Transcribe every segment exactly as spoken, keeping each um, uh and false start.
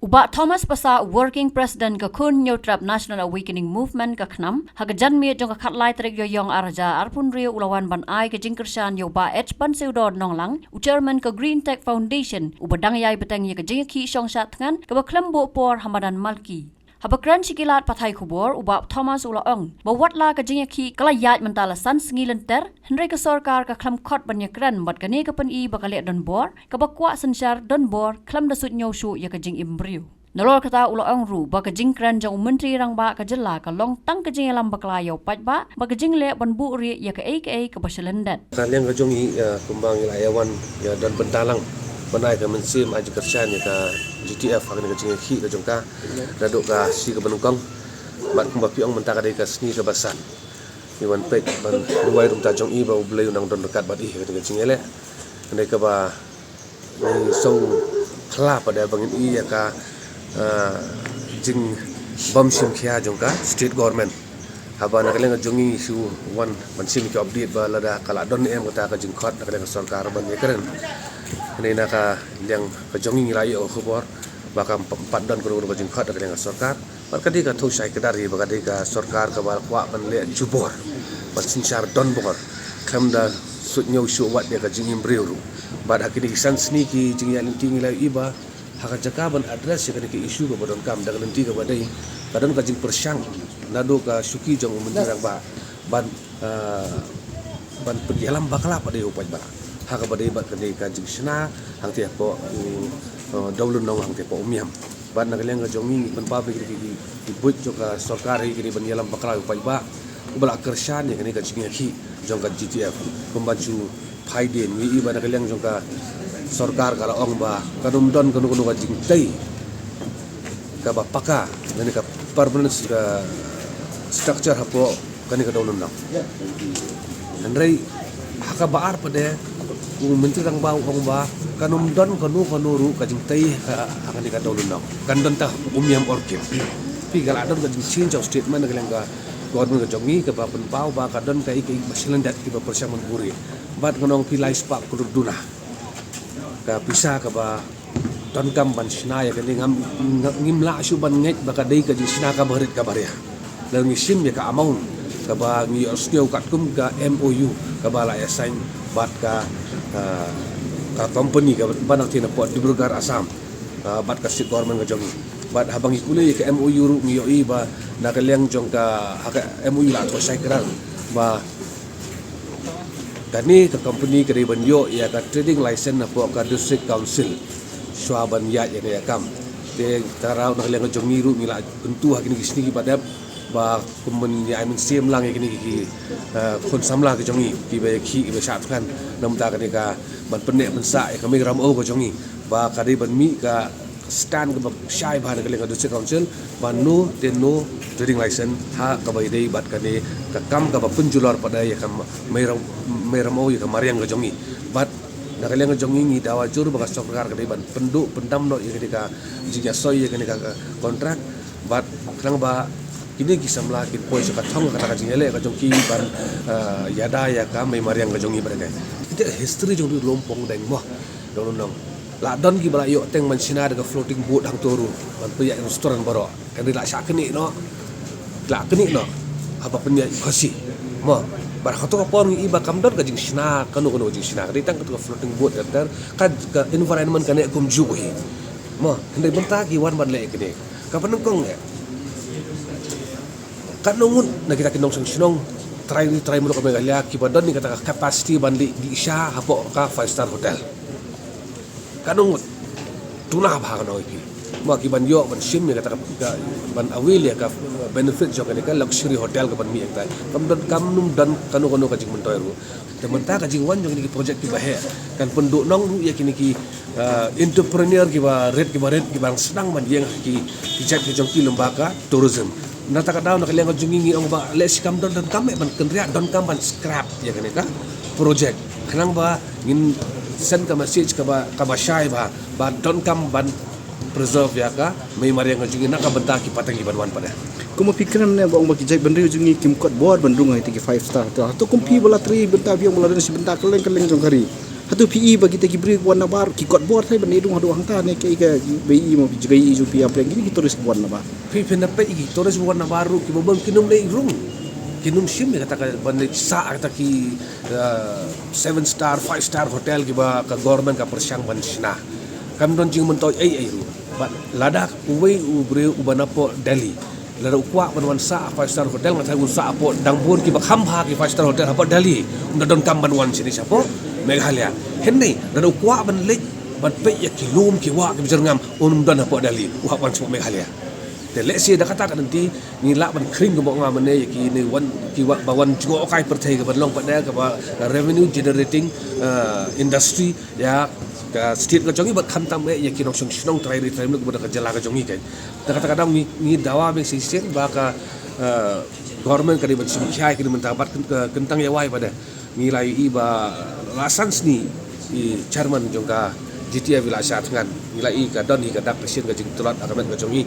Bah Thomas Passah, Working President ka Khun Hynñiewtrep National Awakening Movement ka KHNAM, ha ka janmiet jong ka khatlai tarik Ïewïong ar hajar arphew hynriew u la wan ban ai ka jingkyrshan ïa u Bah H Bansieudor Nonglang, u Chairman ka Green Tech Foundation, uba dang ïai bteng ïa ka jingïakhih shongshad thngan kaba khlem buh por ha madan Malki. Haba kren sha ki lad pathai khubor, u Bah Thomas u la ong ba wat la ka jingïakhih ka la ïaid mynta la san sngi lynter, hynrei ka sorkar ka khlem khot ban ïakren bad kane ka pyni ba ka leh donbor, kaba kwah synshar donbor khlem da suidñiew shuh ïa ka jingim briew. Nalor kata u la ong ruh ba ka jingkren jong u Myntri Rangbah ka jylla ka long tang ka jingïalam bakla ïa u paidbah bad ka jingleh ban buhrieh ïa kaei kaei kaba shalyndet. Na liang ka jong ngi, eh, kumba ngi la ïa wan ïa don bynta lang ban ai ka mynsiem, ai jingkyrshan ïa ka G T F ha kane ka jingïakhih ka jong ka naduh ka sngi kaba nyngkong. Bad kumba phi ong mynta ka dei ka sngi kaba san. Ngi wan peit ban duwai ruh mynta jong i ba U Blei un nang don ryngkat bad i ha kane ka jingïaleh. Kane kaba ngi sngewkhla pat de ba ngin ïohi ïa ka, ah, jingbym shim khia jong ka state government. Haba na ka liang ka jong ngi shu wan ban shim ki update ba lada ka la don em kata ka jingkhot na ka liang ka sorkar ban ïakren. Hynrei na ka liang ka jong ngi ngi la ïoh khubor ba kam pat don kano kano ka jingkhot na ka liang ka sorkar. Bad ka dei ka thew shai kdar hi ba ka dei ka sorkar kaba kwah ban leh jubor, ban synshar donbor, khlem da suidñiew shuh wat ïa ka jingim briew ruh. Bad ha kine ki san sngi ki jingïaid lynti ngi la ïohi ba ha ka jaka ban address ïa kane ka issue kaba donkam da ka lynti kaba dei, ka don ka jingpyrshang naduh ka shuki jong u Myntri Rangbah ban, ah, ban pynïalam bakla pat de u paidbah ha kaba dei bad kane ka jingshna hangtei hapoh u, uh, Dawlynnong hangtei hapoh Umiam. Bad na ka liang ka jong ngi ngi pynpaw ba ki, ki, ki buit jong ka sorkar hi ki dei ban ïalam bakla u paidbah uba la kyrshan ïa kane ka jingïakhih jong ka G T F. Kumba shu phaidien ngi ïohi ba na ka liang jong ka sorkar ka la ong ba kan ym don kano kano ka jingtei kaba paka lane ka permanent, uh, structure hapoh kane ka Dawlynnong. Hynrei ha kaba ar pat de u Myntri Rangbah u ong ba kan ym don kano kano ruh ka jingtei ha, ha kane ka Dawlynnong. Kan don tang Umiam Orchid. Phi, ka la don ka jingchange of statement na ka liang ka government ka jong ngi kaba pynpaw ba ka don kaei kaei ba shalyndet kiba pyrshang ban buhrieh. Bad ngan ong phi, lai spah klur duna ka pisa kaba donkam ban shna ïa kane, ngam, ngam, ngim lah shuh ban ngeit ba ka dei ka jingshna kaba rit kaba riah. Lada ngi shim ïa ka amount kaba ngi ïohsngew katkum ka M O U kaba la ïa sign bad ka, ka, ka company kaba nangtei na pdeng Dibrugarh, Assam, ah, bad ka state government ka jong ngi. Bad haba ngi pule ïa ka M O U ruh ngi ïohi ba na ka liang jong ka, ha ka M O U la thoh shai kdar ba kane ka company ka dei ban ïoh ïa ka trading license napoh ka District Council shuwa ban ïaid ïa kane ka kam. Te tang rau na ka liang ka jong ngi ruh ngi la kyntu ha kine ki sngi kiba dep ba kumno ngin ïa ai mynsiem lang ïa kine ki, eh, khun samla ki jong ngi kiba ïakhih kiba shah thngan na ka bynta kane ka ban pynneh pynsah ïa ka mei ramew ka jong ngi ba ka dei ban mih ka stand kaba shai bha na ka liang ka District Council ba no te no trading license ha kaba ïadei bad kane ka kam kaba pynjulor pat de ïa ka mei ram-, mei ramew ïa ka mariang ka jong ngi. Bad na ka liang ka jong ngi ngi dawa jur ba ka sorkar ka dei ban pynduh pyndam noh ïa kane ka jingïasoi ïa kane ka, ka kontrak. Bad khnang ba kine ki samla kin poi sha ka thong kata ka jingïaleh ka jong ki ban, eh, ïada ïa ka mei mariang ka jong ngi bad ka. Kita history jong ri lum pong deng mo. Dong nong. La don kiba la ïoh teng ban shna da ka floating boat hangto ruh ban pynïaid restaurant baroh. Kan ri la shah knieh noh. La knieh noh. Haba pynïaid Khasi. Mo. Bad hato ka por ngi i ba kam don ka jingshna kano kano ka jingshna. Ka dei tang kato ka floating boat ter ter ka, ka environment ka neh kumjuh hi. Mo. Hynrei mynta ki wan ban leh knieh. Kaba nyngkong eh. Katno ngut na kita ki nongshong shnong trai ri trai muluk ka Meghalaya kiba don ïa kata ka capacity ban leit dih sha hapoh ka five star hotel. Katno ngut? Duna bha, katno ngut phi? Mo, kiban ïoh ban shim ïa kata ka, ka, ban avail ïa ka benefit jong kane ka luxury hotel kaban mih ïa kata. Kam don, kam nym don kano kano ka jingmyntoi ruh. Te mynta ka jingwan jong kine ki project kiba heh kan pynduhnong ruh ïa kine ki, ah, entrepreneur kiba rit kiba rit kiba dang sdang ban ïeng ha ki, ki jait ki jong ki lyngba ka tourism. Na kata ka daw na ka liang ka jong ngi ngi ong ba lehse kam don donkam eh ban kynriah, donkam ban scrap ïa kane ka project. Khnang ba ngin send ka message kaba, kaba shai ba, ba donkam ban preserve ïa ka mei mariang ka jong ngi na ka bynta ki pateng kiban wan pat eh. Kumba phi kren ne ba ong ba ki jaitbynriew jong ngi kim kot bor ban rung ha ita ki five star hotel. Hato kum phi ba la trei bynta phi ong ba la don shi bynta kylleng kylleng jong ka ri. Hato phi i ba kita ki briew ki wan nabar, ki kot bor thai ban i rung haduh hangta ne kaei ka ba i mo jingïaid jong phi ïa pyrshah kine ki tourist ki wan nabar? Phi, phin da peit ki tourist ki wan nabar ruh kiba bang kin ym leit rung. Kin ym shim ïa kata ka ban leit sah kata ki, uh, seven star, five star hotel kiba ka government ka pyrshang ban shna. Kam don jingmyntoi ei ei ruh. Bad lada uwei u briew uba napoh Delhi, lada u kwah ban wan sah five star hotel, nga tharai un sah hapoh dang bun kiba kham bha ki five star hotel hapoh Delhi. Um da donkam ban wan shane shapoh Meghalaya. Hynrei lada u kwah ban leit ban peit ïa ki lum ki wah kiba jyrngam, um don hapoh Delhi, u hap wan shapoh Meghalaya. Te lehse da kata ka lynti ngi lah ban khring kumba nga mynne ïa kine wan ki wah ba wan jngoh kai pyrthei kaba long pat da kaba revenue generating, uh, industry ïa ka state ka jong ngi bad khamtam eh ïa ki nongshong shnong trai ri trai muluk ba da ka jylla ka jong ngi. Kan da kata ka daw ngi, ngi dawa biang shisien ba ka, eh, government ka dei ban shim khia ïa kine mynta bad kyn-, eh, kyntang ïa wai ba da ngi la ïohi ba la san sni i chairman jong ka G T F i la shah thngan, ngi la ïohi ka don hi ka dak ka shin ka jingtlot ha ka met ka jong ngi.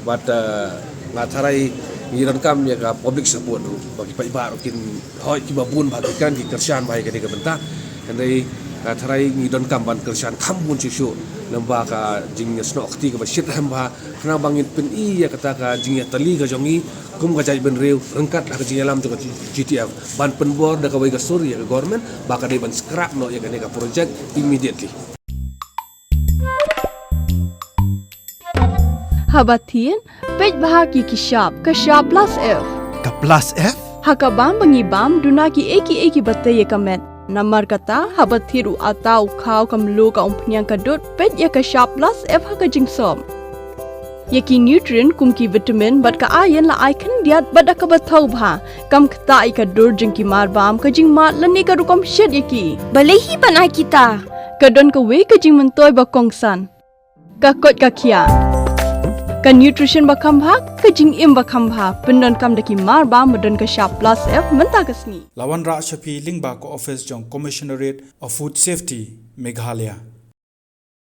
Bad, eh, nga tharai ngi donkam ïa ka public support ruh ba ki paidbah ruh kin hoi kiba bun bha ki kan ki kyrshan bha ïa kane ka bynta. Hynrei, eh, tharai ngi donkam ban kyrshan kham bun shuh shuh lyngba ka jingïasnoh kti kaba shitrhem bha khnang ba ngin pyni ïa kata ka jingïatylli ka jong ngi kum ka jaitbynriew ryngkat ha ka jingïalam jong ka G T F ban pynbor da kawei ka sur ïa ka government ba ka dei ban scrap noh ïa kane ka project immediately. Haba thied, peit bha ki ki shap, ka shap plus F. Ka plus F? Ha ka bam ba ngi bam, duna ki ei ki ei kiba tei ïa ka met. Namar kata, haba thied u atta u khaw ka mluh ka umphniang ka dud, peit ïa ka shap plus F ha ka jingsop. Ïa ki nutrient kum ki vitamin bad ka iron la ai khyndiat bad da kaba thaw bha. Kam ktah ïa ka dur jong ki mar bam, ka jingmad lane ka rukom shet ïa ki. Balei hi ban ai kita? Ka don kawei ka jingmyntoi ba kongsan. Ka koit ka khiah. Ka nutrition ba kham bha, ka jingim ba kham bha. Pyndonkam da ki mar bam ba don ka shap plus F mynta ka sngi. La wanrah sha phi lyngba ka office jong Commissionerate of Food Safety, Meghalaya.